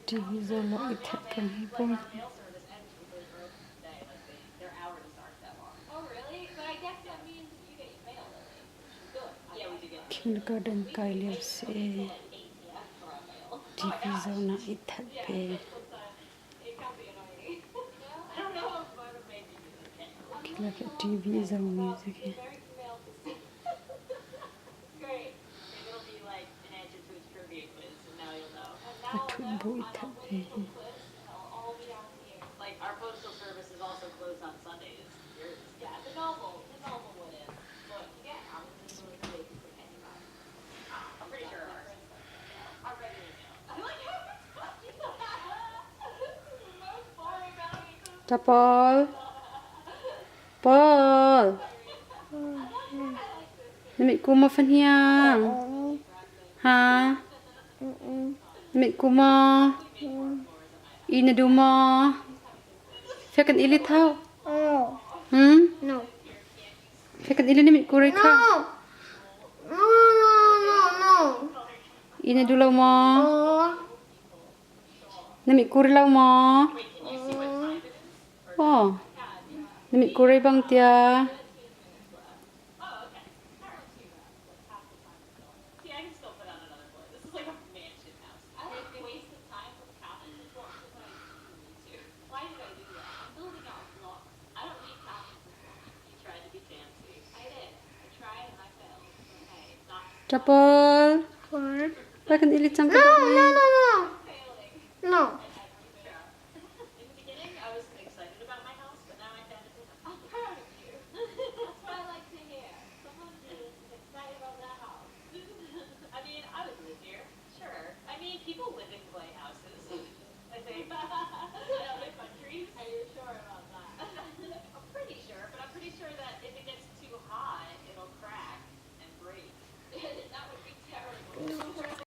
TV zoh i that kan hi pawl. Kindergarten kai lio si. TV zoh nak i that ve. Khi lak i TV zoh mi si khi. A ṭhut bu i that ve hi. Paul. Paul. Na mit ku maw fahniang? Ha? Na mit ku maw? I na duh maw? Fek kan ilit hau? Hmm? No. Fek kan ilit na mit ku rei kha? No. No, no, no, no. I na duh lo maw? Oh. Na mit ku rei lo maw? Oh. Na mit ku rei bang tia. Ṭapol. Pai kan ilit cang ka No, no, no, no.